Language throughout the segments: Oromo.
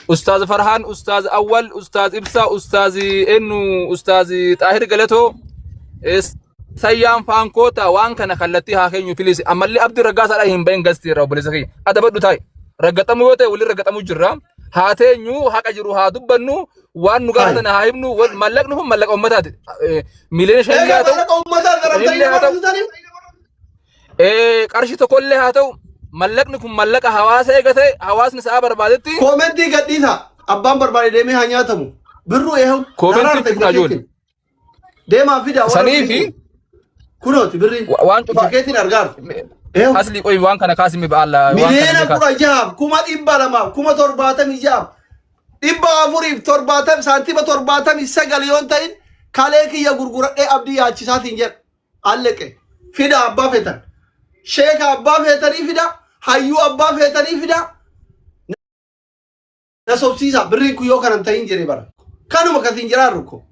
Ustaaz Farhaan, Ustaaz Awwal, Ustaaz Ibsaa, Ustaaz eenyu, Ustaaz Xaahir Galatoo, Sayyaan faankoota waan kana kallattii haa keenyu please. Ammallee Abdii Raggaasaadhaa hin bahin gastii irraa obboleessa kiyya. Adabadhu taa'i. Raggaxamuu yoo ta'e waliin raggaxamuu jirra. Haa teenyu, haqa jiru haa dubbannu, waan nu gaafatan haa himnu. Mallaqni kun mallaqa uummataati. Miliyoona shanillee Egaa haa ta'u, mallaqa uummataa kudhanillee zaramtanii haa nama ta'u, dhabsitanii? Qarshii tokkollee haa ta'u, mallaqni kun mallaqa hawaasa eega ta'e hawaasni sa'a barbaadetti Koomentii gadhiisa. Abbaan barbaade deemee haa nyaatamu. Birruu eehu. Koomentii Naraarta fudhaa ija ijoollee. keetiin. Deemaa fidaa warra Sanii birrii fi kun. Kunooti birriin. waan Ija cufaa keetiin argaarta. Eehu. Asli qoy waan kana kaasimi ba'alla waan kana Miliyoona mee kaasi. 16f 200,000 76,470 saantima 79 yoon ta'in kalee kiyya gurguradhee abdii yaachisaatiin jedha. Alleqe. Fida abbaa feetan. Sheeka abbaa feetanii fida. Hayyuu abbaa feetanii fida. Na sobsiisa birriin kun yoo kana hin ta'in jedhe bara. Kanuma kasiin jiraarru ko.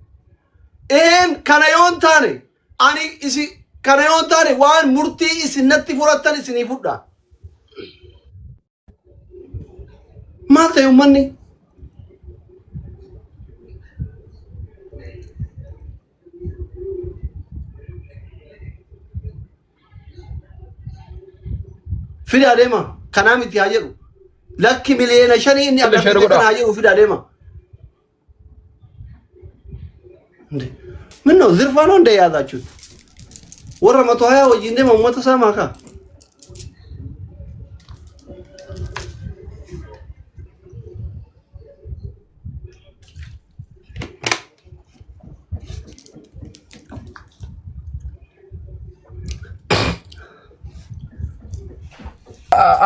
Eheen kana yoo hin taane ani isi kana yoo hin taane waan murtii isin natti fudhattan isinii fudha. Maal ta'e uummanni? Fidaa deema. Kanaa miti haa jedhu. Lakki miliyoona 5 inni Share agarsiise godhaa. kana haa jedhu fidaa deema. እንዴ ምን ነው ዝርፋ ነው እንደ የያዛችሁት? ወረ 120 wajjin deema uummata saamaa kaa.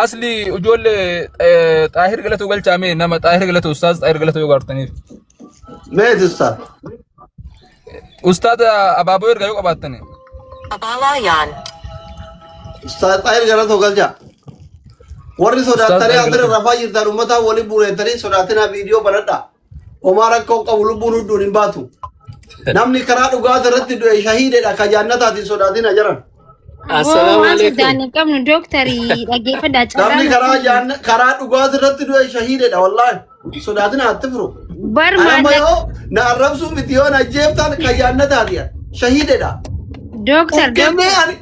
Asli ijoollee Xaahir Galatoo galchaa mee nama Xaahir Galatoo Ustaaz Xaahir Galatoo yoo gaartaniif. Meet ustaaz. Ustaaz abaaboo ergaa yoo qabaattani. Abalayan. Ustaaz Xaahir Galatoo galchaa. Warri Ustaaz sodaattanii Xaahir asirra Galatoo. rafaa jirtan uummataa waliin bureettanii sodaatinaa viidiyoo banadhaa. Homaa rakkoo hin qabu lubbuun hudduun hin baatu. Namni karaa dhugaata irratti du'e shahiidedha ka jaannataatiin sodaatina jiran. Aboo Assalaamu waan alaikum. sodaanne hin qabnu dooktarii dhaggeeffadhaa carraa Namni nu karaa kennu. jaanna karaa dhugaata irratti du'e shahiidedha wallaahi. Sodaatina atti firu. Bar Anamma maallaqa yoo na arrabsuu miti yoo na ajjeeftaan ka jaannataati shahiidedha. dooktar Of kennee dooktar ani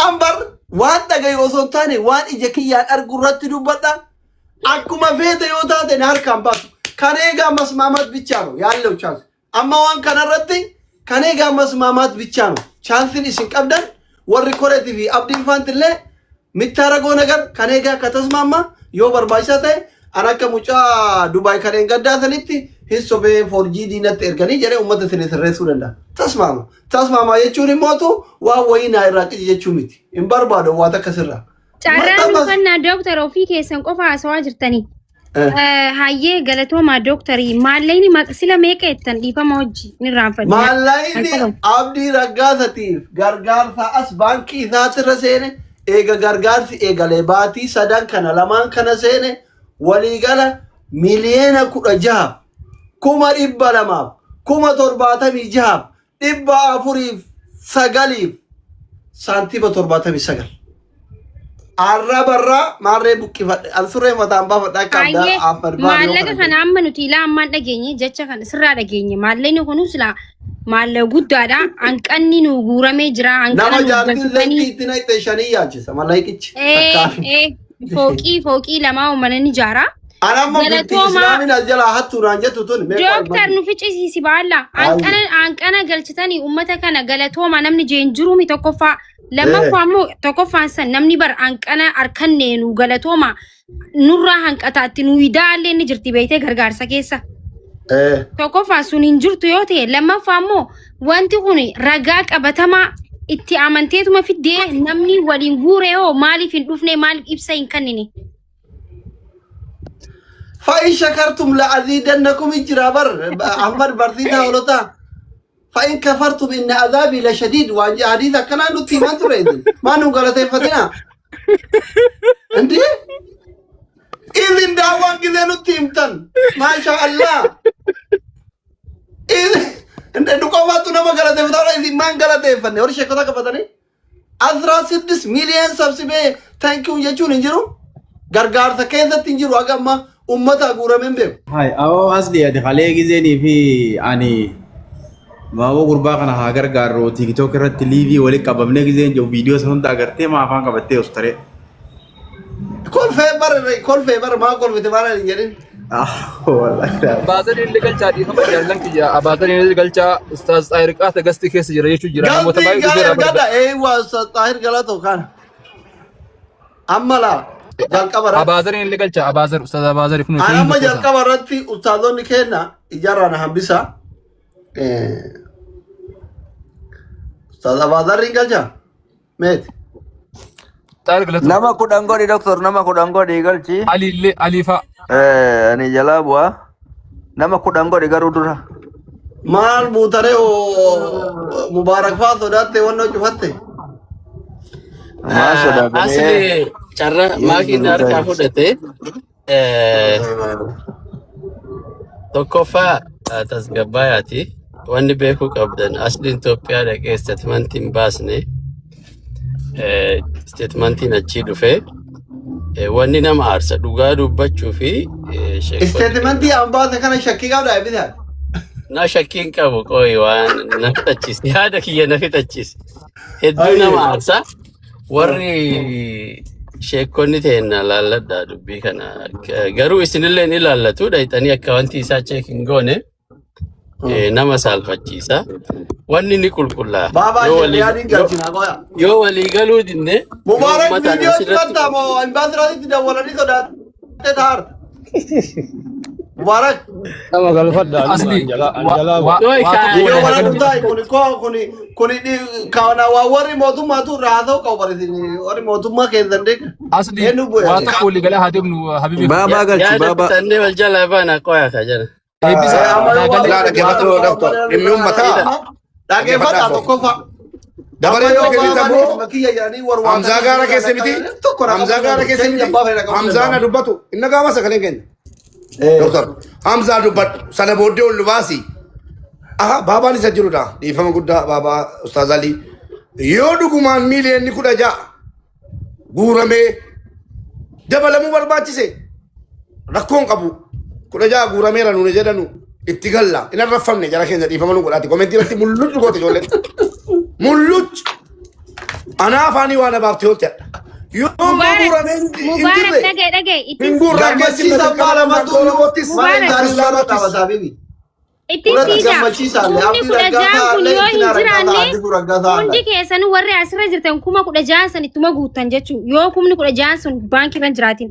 ambar waan dhagayu osoo hin taane waan ija kiyyaan argu irratti dubbadha. Akkuma feete yoo taate na harkaan baasu. Kan eegaa masmaamat bichaa no yaallew chance. Amma waan kanarratti kan eegaa masmaamat bichaa no. Chaansin isin qabdan warri koreetii fi abdiin faantillee mittaa ragoo nagar kan eegaa akka tasmaamma yoo barbaachisaa ta'e an akka mucaa Dubaay kan gaddaa sanitti hin sobee forjii diinatti erganii jedhee uummata isin sirreessuu danda'a. Tasmaama. Tasmaama jechuun immootu waan wayii naa irraa qici jechuu miti. Hin barbaadu waa takka sirraa. Carraa nu Maxxanfas. kennaa dooktar ofii keessan qofa haasawaa jirtanii. Hayyee galatoomaa dooktarii maallaqni sila meeqa jettan dhiifama hojii ni irraanfadhe. Maallaqni Kan qabamu. Abdii Raggaasatiif gargaarsa as baankii isaatirra seene eega gargaarsi eegale baatii sadan kana lamaan kana seene waliigala miliyoona 16 200,000 76,409 saantima 79. Arrabarraa maarree buqqifadhe. An surree mataan baafadhe akka Hayyee abdaa Ahmad Baar yoo maallaqa kana kana jedhe. amma nuti ilaa ammaan dhageenye jecha kana sirraa dhageenye maallaqni kunuu silaa maallaqa guddaadha hanqanni nu guuramee jira hanqana Nama nu jaartiin galchitanii zayitii itti naqxe shanii yaachisa mallaqichi. ee Takkaa. ee fooqii fooqii lamaa uumana ni ijaara. An amma bultii Galatoomaa Islaamin as jalaa hattuu naan jettu tun mee qoy Dooktar manni. nu ficcisiisi baalla. Haayye. Hanqana hanqana galchitanii uummata kana galatooma namni jeen jiruumi tokkoffaa. Lammaffaa immoo tokkoffaan san namni bar hanqana harkanne nu galatooma nurraa hanqataatti nu idaallee ni jirti beektee gargaarsa keessa. Tokkoffaa sun hin jirtu yoo ta'e lammaffaa immoo wanti kun ragaa qabatamaa itti amanteetuma fiddee namni waliin guure hoo maaliif hin dhufne maaliif ibsa hin kennine. Fa'in shakartum la aziidannakum jira bar Ahmad barsiisaa hoolotaa. Fa'in kafartum inna azaabii la shadiid waan jedha hadiisa akkanaa nutti himaa ture isin. Maa nu galateeffatina? Indii? Isin daawwaan gisee nutti himtan. Maasha Allah. Isin nu qofaatu nama galateeffata isin maan galateeffanne warri sheekota qabatanii? 16 miiliyoon sabsibee thank you jechuun hin jiru. Gargaarsa keessatti hin jiru haga ammaa ummata guuramee hin beeku. Hai, awoo asli ati kalee gizeenii fi ani baaboo gurbaa kana haa gargaarru TikTok irratti liivii walitti qabamnee gizeen jiru viidiyoo san hunda agartee maa afaan qabattee os taree. Kolfee bara kolfee bara maa kolfite maal hin jedhin. Wallahi. Abaazariin illee galchaa dhiifama jaallan kiyya. Abaazariin illee galchaa Ustaaz Xaahir Qaata gastii keessa jira jechuu jira. Namoota Galtii baay'ee gara dhufeera barda. ergadha eewwa Xaahir Galatoo kana. Amma laa jalqaba irratti. Abaazariin illee galchaa Abaazar Ustaaz Abaazar kun Ani isheen amma tokkosa. jalqaba irratti ustaazonni keenya ijaarraa na hambisa. Ustaaz Abaazarriin galchaa? Meeti. Xaahir Galatoo. Nama 10 godhi doktor, nama 10 godhi galchi. Ali illee Aliifaa. Ani jalaa bu'aa. Nama 10 godhi garuu dura. Maal buutaree Mubaarak fa'aa sodaatte wannoo cufatte. Maal sodaatanii? Asli carra maakiin harkaa fudhate tokkoffaa tasgabbaayaati. Wanni beekuu qabdan asliin Itoophiyaa dhaqee isteetmentii hin baasne isteetmentiin achii dhufe wanni nama aarsa dhugaa dubbachuu fi sheekonni Isteetimentii an baase kana shakkii qabda eebbisaa. Na shakkiin qabu qoyi waan na fixachiise yaada kiyya na fixachiise. Hedduu nama aarsa. Warri sheekonni teenna laalladha dubbii kana. Garuu isinillee ni ilaallatu dhayxanii akka wanti isaa cheek hin goone nama saalfachiisa. Wanni ni qulqullaa'a. Baabaa Yoo walii shariyaadiin yoo, galchina qoya. yoo walii galuu dinne yoo Mubaarak uummataan viidiyoo asirratti cufatta moo imbaasiraatitti dawwalanii sodaatte taarta. Mubaarak Nama galfadha anuma Asli an jalaa an wa jalaa wa bu'a. Oi waa tokko viidiyoo waliin wala haa gallu. dhuftaa kuni koo kuni kuni kana waa warri mootummaatu irraa haasa'u qabu barisin warri mootummaa keessan deega. Asli Eenyu bu'e? waa tokko walii galaa haa deemnu habibi. Baabaa galchi yaada baabaa. fixannee wal jalaa baana qoya ka jala. Eebbisa Amma naa yoo waa galee Laa tokko waa dhaggeeffadhu tokko doktor. Dhimmi uummataa dhaggeeffadhaa dhaggeeffadhaa tokkoffaa. Amma Dabareen yoo dhaggeeffata baabaan immoo isuma kiyya jedhanii warwaatanii Hamzaa gaara keessa miti. tokko na Hamzaa qabuu gaara danda'u. keessa Keenya miti. abbaa fedha qabuu Hamzaa na danda'u. dubbatu. Inni gaama sagaleen keenya. Doktor Hamzaa dubbadhu. Sana booddee ol nu baasi. Aha baabaan isa jirudha. Dhiifama guddaa baabaa Ustaaz Alii. Yoo dhugumaan miiliyoonni 16 guuramee dabalamuu barbaachise rakkoon qabu. 16 guurameera nuuni jedhanu itti galla. Hin arraffamne jara keenya dhiifama nu godhaati. Komentii irratti mulluccu goote ijoolleen. Mulluccu. Anaa afaanii waan abaabtee oolte hadha. Yoo immoo Mubaarak guuramee hin Mubaarak jirre dhagaye dhagaye hin ittiin guurraan keessi Gammachiisa abbaa matakkala lamatu akka Oromootis mana Mubaarak isaanii irraa Islaamaattis. dhaabata habibi. ittiin Fudhata siidaa gammachiisaallee kumni abdii 16 raggaasaa kun illee yoo ittiin hin raggaasaa jiraanne addisuu raggaasaa hundi illee. keessanuu warri asirra jirtan 16,000 san ittuma guuttan jechuu yoo kumni 16 sun baankii irra hin jiraatin.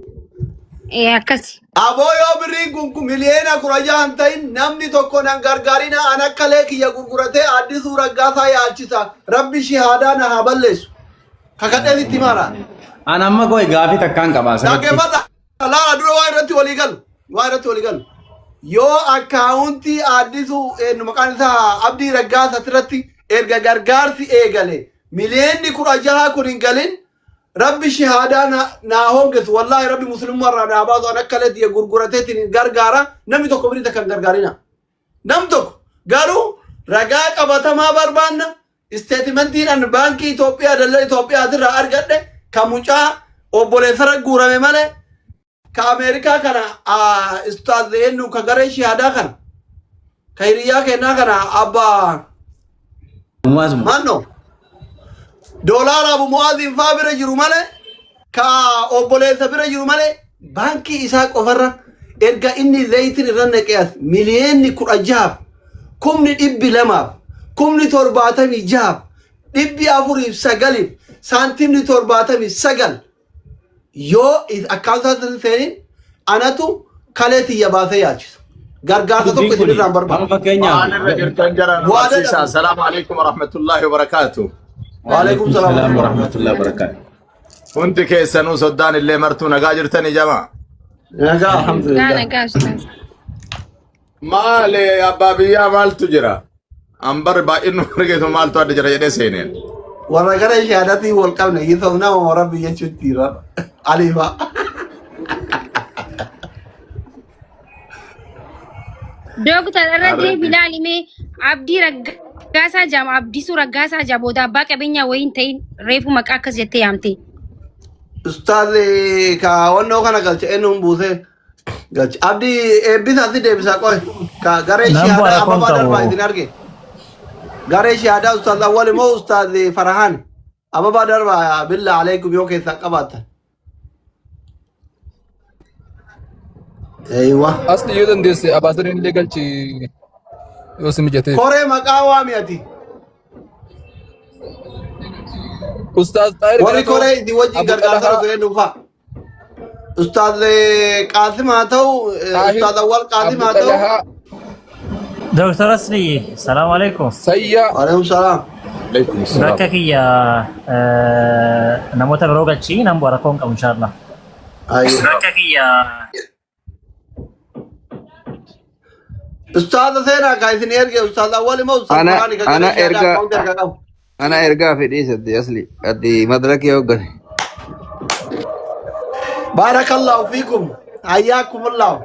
Akkasi. Aboo yoo birriin kun miliyoona 16 hin ta'in namni tokko nan gargaarina an akka lee kiyya gurguratee addisuu raggaasaa yaalchisa rabbi shahaadaa na haa balleessu. Kakadheen itti himaara. An amma qoy gaafii takkaan qaba asirratti. Dhaggeeffadha. Laala dura waa irratti walii galu. Waa irratti walii galu. Yoo akkaawuntii addisuu eenyu maqaan isaa Abdii Raggaasaa irratti erga gargaarsi eegale miliyoonni 16 kun hin galin Rabbi shahaadaa naa hongesu wallaahi rabbi muslimummaa irraa naa baasu an akka leeti gurgurateetiin gargaara namni tokko birii takka hin gargaarina. Nam tokko garuu ragaa qabatamaa barbaanna isteetimentiin an baankii Itoophiyaa daldala Itoophiyaatirraa argadhe ka mucaa obboleessarra guurame malee ka Ameerikaa kana ustaaz eenyu ka garee shahaadaa kana ka hiriyyaa kennaa kana abbaa Muwaazuma. Manno doolaara Abu Mu'aaziin faa bira jiru malee ka obboleessa bira jiru malee baankii isaa qofarra erga inni zayitiin irra naqee as miliyoonni 16f kumni 200f kumni 76f 409f saantimni 79 yoo akkaataa san seenin anatu kalee tiyya baasee yaalchisa. Gargaarsa tokko Dubbiin isin kun irraa hin barbaadu. amma fakkeenyaaf Waan irra jirtan jara nu Waada barsiisa. dhabu. Assalaamu alaikum warahmatullahi wabarakaatu. Waalaikum Waalaikum salaam salaam warahmatullahi warahmatullahi wabarakatuh. Hundi keessanuu soddaan illee martuu nagaa jirtanii jama. Nagaa Nagaa alhamdulillah. nagaa ustaaz. Maali abbaa biyyaa maaltu jira? Ambar baay'innu argeetu maaltu adda jira jedhee seeneen. Warra gara shahaadatiin wal qabne yisaaf nama rabbi jechuutti jira. Aliifaa. Dooktar irra Harreetti. deebi ilaali mee Abdii Raggaasaa jaama Abdisuu Raggaasaa jaa booda abbaa qabeenyaa wayii hin ta'in reefu maqaa akkas jettee yaamte. Ustaaz ka wannoo kana galche eenyuun buuse. Galchi. Abdi eebbisa si deebisa qoy. Ka garee Nan bu'a shahaadaa rakkoon ababaa darbaa qabu. isin arge. Garee shahaadaa Ustaaz Awwal immoo Ustaaz Farahaan. Ababaa darbaa billa alaikum yoo keessaa qabaattan. Eeywa. Asli yoo dandeesse abaasariin illee galchi yoo si mijateef. Koree maqaa waami ati. Ustaaz Xaahir Warri Galatoo, koree isin wajjin Abu gargaarsaa Xalahaa, ture nuufa. Ustaaz Qaasim haa ta'u, Xaahir, Ustaaz Awwal Qaasim Abu haa ta'u. Xalahaa, Dr. Asli, salaamu alaikum. Sayyaa, Waalaikum salaam. Alaikum salaam. Bakka kiyya namoota biroo galchii nan bu'a rakkoon qabu inshallah. Ayyee. Bakka kiyya Ustaaza seenaa kan isin erge Ustaaz Awwal immoo Ustaaz Ana Faraani kan ana garee shahaadaa erga akkaawuntii harkaa qabu. ana ergaa fedhii sadde asli ati madraki hooggane. Baarakallahu fiikum. Hayyaakumullahu.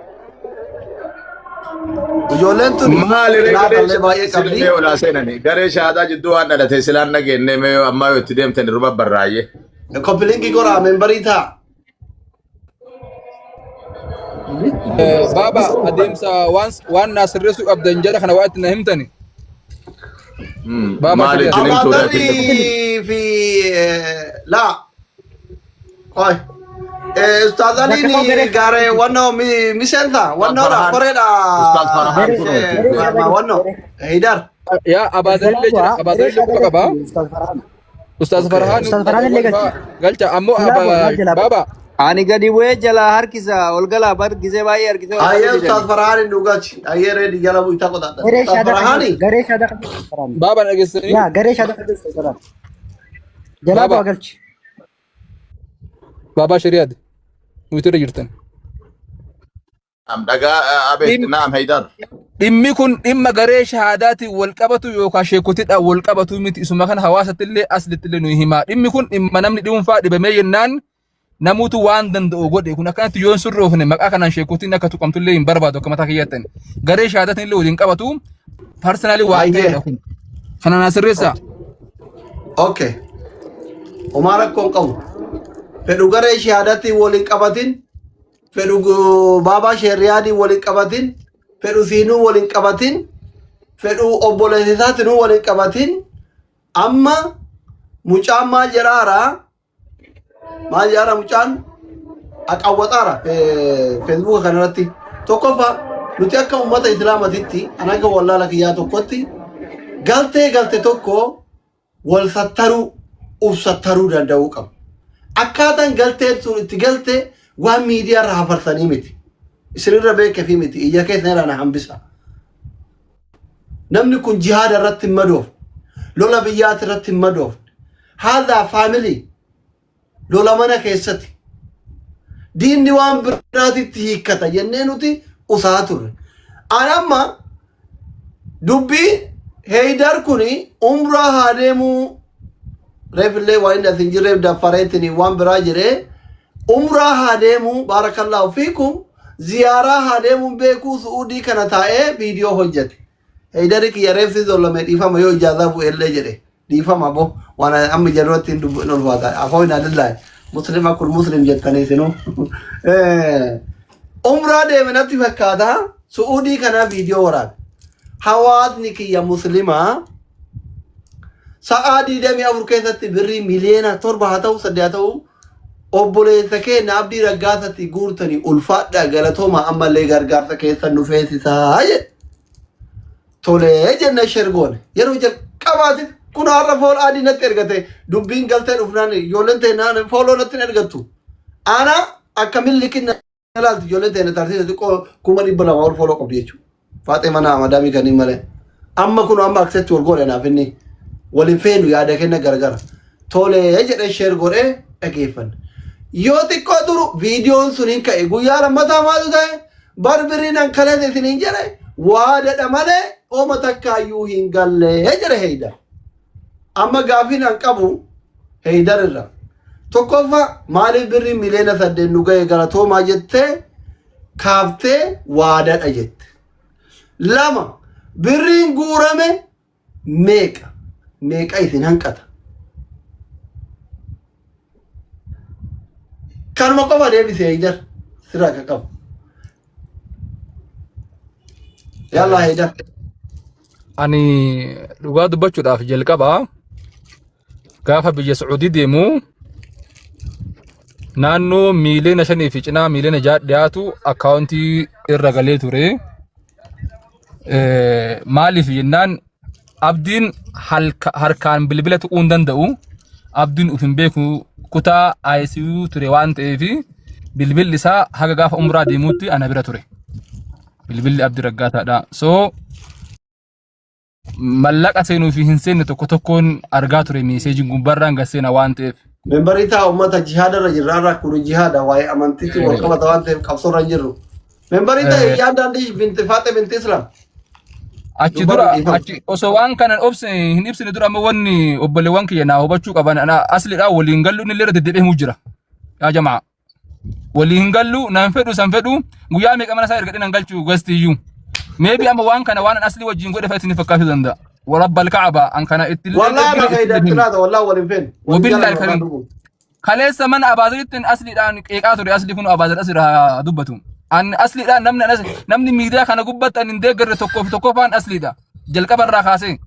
Ijoolleen tun Maali ree garee qinaatallee baay'ee isin qabdi. mee olaa seenani garee shahaadaa jidduu waan dhalate silaan dhageenne mee ammaa yoo itti deemtan irra barraayye. Koppilinkii goraa membarii ta'a. Baaba adeemsa waan waan naa sirreessuu qabdan jala kana waa itti na himtani. Baaba Maali shari'aati. itti himtuu Abaadarri fi laa. Qoy. Ustaaz Bakka Aliin koo garee gaaree wannoo miseensa wannoodha Farhaan koreedha Ustaaz Farhaan kunooti. wannoo Hidar. Yaa abaazar jalaa illee jira bu'aa abaazar garee illee quba shaadaa qaba. galchi Ustaaz Farhaan. Ustaaz Okay. Farhaan Ustaaz Ustaaz Farhaan illee Awwal galchi. fa'aa galcha ammoo Jalaa bu'aa maal jalaa bu'a? baaba Ani gadi bu'ee jalaa harkisa ol galaa bar gisee baay'ee harkisee ol Ayyee galuu Ustaaz didani. Farhaan hin dhugachi. Ayyee reedi jala bu'itaa qotaadha. Garee Ustaaz shaadaa kan Farhaani. galchu. Garee shaadaa kan galchu Ustaaz Farhaan. baaba na dhageessanii Yaa garee shaadaa kan galchu Ustaaz Farhaan. Jalaa baaba bu'aa galchi. baabaa shari'aati nuti irra jirtan. Naam dhagaa abeet naam Haydar. Dhimmi kun dhimma garee shahaadaatiin wal qabatu yookaan sheekotidhaan wal qabatu miti. Isuma kana hawaasatti illee aslitti illee nuyi himaa. Dhimmi kun dhimma namni dhuunfaa dhibamee jennaan namuutu waan danda'u godhe. Kun akkanatti yoo hin sirroofne maqaa kanaan sheekotiin akka tuqamtu illee hin barbaadu akka mataa kiyyaatti. Garee shahaadaatiin illee waliin qabatu parsanaalii waan Ayyee. ta'edha kun. Kana naa sirreessaa. Okay. Homaa rakkoo hin qabu. Fedhu garee shahaadaatiin waliin qabatin, fedhu baabaa sheerriyaadiin waliin qabatin, fedhu siinuu waliin qabatin, fedhu obboleessa isaatinuu waliin qabatin. Amma mucaan maal jedhaara? Maal jedhaara mucaan? Aqawwaxaara feesbuuka kanarratti. Tokkoffaa nuti akka uummata islaamatitti an akka wallaala kiyyaa tokkotti galtee galte tokko wal sattaruu uf sattaruu danda'uu qaba. Akkaataan galteen sun itti galte waan miidiyaa irra hafarsanii miti. Isinirra beekeefii miti. Ija keessan irraa na hambisa. Namni kun jihaada irratti hin madoofne. Lola biyyaati irratti hin madoofne. Haadhaa faamilii lola mana keessatti. Diinni waan biraatitti hiikkata jennee nuti usaa turre. An amma dubbii Heydar kun umraa haa deemuu reefillee waan inni as hin jirreef daffareetiin waan biraa jedhee umraa haa deemuu baarakallaahu fiikum ziyaaraa haa deemuun beekuu su'uudii kana taa'ee viidiyoo hojjete. Heydari kiyya reefsi zollame dhiifama yoo ijaazaa bu'ellee jedhe dhiifama bo waan amma jedhutti hin dubbu hin ulfaata afoo hin adillaahi muslima kun muslim jettanii isinuu. Umraa deeme natti fakkaata su'uudii kana viidiyoo waraabe. Hawaasni kiyya muslimaa sa'aa 24 keessatti birrii miliyoona 7 haa ta'u 8 haa ta'u obboleessa keenya Abdii Raggaasatti guurtanii ulfaadhaa galatooma ammallee gargaarsa keessan nu feesisaa jedhe. Tolee jenne share goone yeroo jalqabaatiif kun har'a fool adii natti ergate dubbiin galtee dhufnaan ijoolleen ta'e fooloo natti hin ergattu. Ana akkamiin liqinna ilaaltu ijoolleen ta'e tartiisa xiqqoo 200,000 ol fooloo qabdi jechuudha. Faaxee mana madaamii kanneen malee. Amma kun amma aksetti wal godhe naaf inni waliin feenu yaada kenna gargara. Tolee jedhee share godhee dhageeffanne. Yoo xiqqoo turu viidiyoon sun hin ka'e guyyaa lammataa maaltu ta'e barbiriin an kaleessa isiniin jedhe waadadha malee ooma takkaayyuu hin galle jedhe Heydar. Amma gaafiin an qabu Heydar irra. Tokkoffaa maaliif birrii miliyoona 8 nu ga'e galatoomaa jettee kaaftee waadadha jette. Lama birriin guurame meeqa? Meeqa isin hanqata? Kanuma qofa deebise Heydar sirraa akka qabu. Yalla Haydar. Ani dhugaa dubbachuudhaaf jalqaba gaafa biyya Sacuudii deemu naannoo 5 miiliyoona fi cinaa 6 miiliyoona dhiyaatu akkaawuntii irra galee ture. Maaliif jennaan Abdiin harkaan bilbila tuquu hin danda'u. Abdiin uf hin beeku, kutaa ICU ture waan ta'eef bilbilli isaa haga gaafa umraa deemuutti ana bira ture. Bilbilli Abdii Raggaasaadha. So mallaqa seenuu fi hin seenne tokko tokkoon argaa ture, meeseejiin gubbaarraan gad seena waan ta'eef. Membarii ta'a, uummata jihaada irra jirra, irraa kun jihaada waa'ee amantiitiin wal qabata waan ta'eef qabsoo irra hin jirru. Membarii ta'e yaadaan binti Faaxe binti Islam. Achi Dubbadhu, dura dhiifama. achi osoo waan kana obse hin ibsine dura amma wanni obboleewwan kiyya naa hubachuu qaban, ana asliidhaa waliin galluun illee irra deddeebi'ee himuu jira. Yaa jamaa, waliin hin gallu, nan fedhu, san fedhu, guyyaa meeqa mana isaa ergadhee nan galchu gasti iyyuu. Maybe amma waan kana waan asli wajjin godhe fa'a isin fakkaachuu danda'a. Warabbal ka'aba an kana itti illee Wallahi ergine maka itti illee himu. hidhattinaata wallahi waliin feenu. Waliin Wabillahi jaalannu karim. wallahi dhugu. Kaleessa mana Abaazaritti asliidhaan qeeqaa ture, asli kun Abaazar asirraa dubbatu. An asliidhaan namni anas namni miidiyaa kana gubbatti an hin deeggarre tokkoo fi tokkoffaan asliidha. Jalqaba irraa kaasee.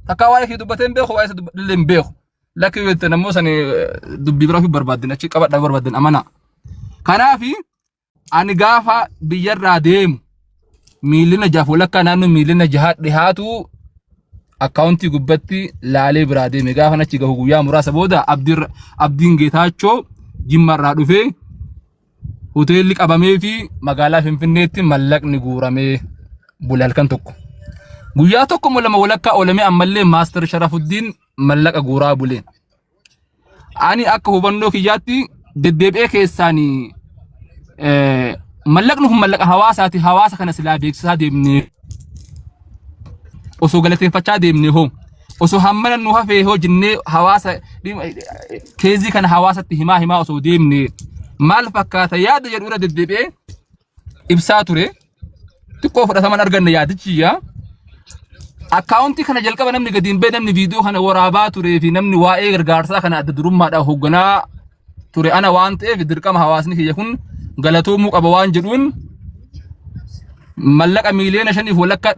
Takkaa waa'ee kee dubbatee hin beeku, waa'ee isa dubbadhillee hin beeku. Lakki yoo jettan ammoo sani dubbii biraa fi barbaaddin achi qabadhaa barbaaddin amana. Kanaafi ani gaafa biyyarraa deemu 6.5 miiliyoona naannoo 6 miiliyoona dhihaatu akkaawuntii gubbatti laalee biraa deeme. Gaafa achi gahu guyyaa muraasa booda Abdiin Geetaachoo Jimmarraa dhufee hoteelli qabamee fi magaalaa Finfinneetti mallaqni guuramee bule halkan tokko. Guyyaa tokko moo lama walakkaa oolamee ammallee Maastar Sharafuddiin mallaqa guuraa bule. Ani akka hubannoo kiyyaatti deddeebi'ee keessaan mallaqni kun mallaqa hawaasaati, hawaasa kana silaa beeksisaa deemnee osoo galateeffachaa deemnee hoo osoo hammana nu hafee hoo jennee hawaasa keezii kana hawaasatti himaa himaa osoo deemne maal fakkaata yaada jedhu irra deddeebi'ee ibsaa ture. Xiqqoo fudhataman arganne yaadichi yaa. Akkaawuntii kana jalqaba namni gadi hin ba'e, namni viidiyoo kana waraabaa turee fi namni waa'ee gargaarsaa kana adda durummaadhaan hoogganaa ture ana waan ta'eef, dirqama hawaasni kiyya kun galatoomuu qaba waan jedhuun mallaqa 5.5 miiliyoona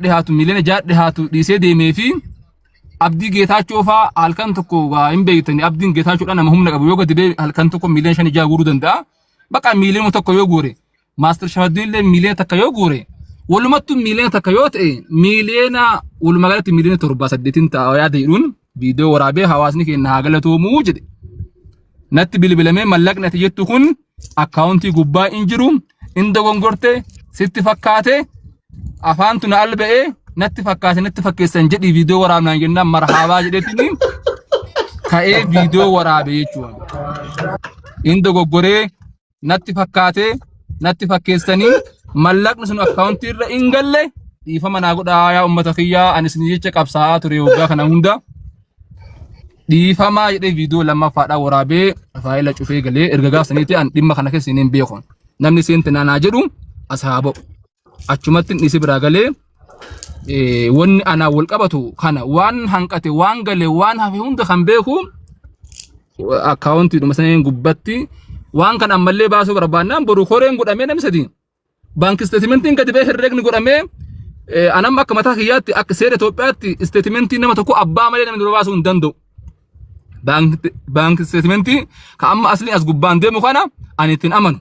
dhihaatu, 6 miiliyoona dhihaatu dhiisee deemee fi Abdii Geetaachoo faa halkan tokko waa hin beektani. Abdiin Geetaachoodha, nama humna qabu, yoo gadi ba'e halkan tokko 5 miiliyoona guuruu danda'a. Bakka 1 miiliyoona yoo guure, Maastar Shafaddiin illee 1 miiliyoona yoo guure, walumattuu 1 miiliyoona yoo ta'e, miiliyoona walumaa galatti 7 miiliyoona 8n ta'a yaada jedhuun viidiyoo waraabee hawaasni keenya haa galatoomuu jedhe. Natti bilbilamee mallaqni ati jettu kun akkaawuntii gubbaa hin jiru, in dogongorte sitti fakkaate, afaantu na alba'ee natti fakkaate, natti fakkeessan jedhii viidiyoo waraabnaan jennaan marhaabaa jedheetiin ka'ee viidiyoo waraabe jechuudha. In dogoggoree natti fakkaate, natti fakkeessanii mallaqni sun akkaawuntii irra hin galle, dhiifama naa godhaa yaa uummata kiyyaa, ani isin jecha qabsaa'aa ture waggaa kana hunda. Dhiifamaa jedhee viidiyoo lammaffaadhaan waraabee faayila cufee galee. Erga gaafsaniiti an dhimma kana keessa hin beeku. Namni seente naanaa jedhu as haa ba'u. Achumatti dhiisee biraa galee. Wanni anaan wal qabatu kana, waan hanqate, waan gale, waan hafe hunda kan beeku akkaawuntiidhuma saniin gubbatti. Waan kana ammallee baasuu barbaannaan boru koreen godhamee namni sadi baanki isteetimentiin gadi ba'ee herreegni godhamee, anamma akka mataa kiyyaatti, akka seera Itoophiyaatti isteetimentii nama tokko abbaa malee namni dura baasuu hin danda'u. Baanki isteetimentii ka amma asliin as gubbaan deemu kana ani ittiin amanu.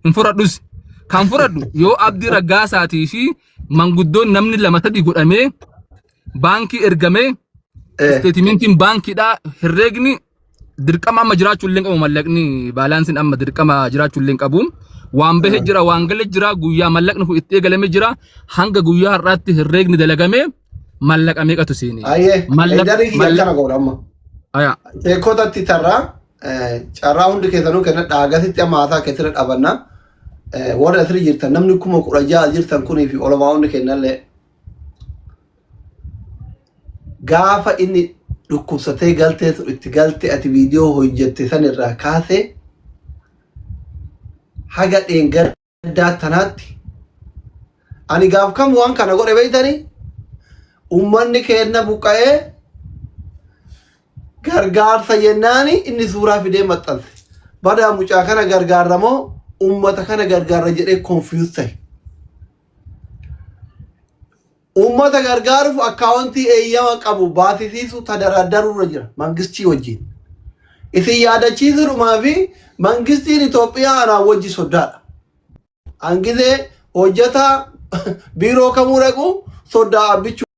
Hin fudhadhus. Kan fudhadhu yoo Abdii Raggaasaatii fi manguddoon namni lama sadi godhamee baankii ergamee isteetimentiin baankiidhaa herreegni dirqama amma jiraachuu illee hin qabu, mallaqni baalaansiin amma dirqama jiraachuu illee hin qabu. Waan bahe jira, waan gale jira, guyyaa mallaqni kun itti eegalame jira, hanga guyyaa har'aatti herreegni dalagame mallaqa meeqatu seene. Ayyee, Heedarii kiyya akkana godha amma. Aya. Sheekotatti tarraa carraa hundi keessanuu kenna dhaagasitti amma haasaa keessatti dhabanna. Warri asirra jirtan namni 16,000 jirtan kunii fi olamaa hundi kennallee gaafa inni dhukkubsatee galtee sun itti galtee ati viidiyoo hojjette san irraa kaasee haga dheengaddaa tanaatti ani gaaf kam waan kana godhe beeytanii, ummanni keenna buqqa'ee gargaarsa jennaani inni suuraa fidee maxxanse. Badaa mucaa kana gargaarra moo ummata kana gargaarra jedhee confuse ta'e. Uummata gargaaruuf akkaawuntii eeyyama qabu baasisiisuu tadaradarurra jira mangistii wajjin. Isin yaadachiisuudhumaa fi mangistiin Itoophiyaa anaan wajji soddaadha. An gizee hojjetaa biiroo kamuu dhaqu soddaa abbichuu.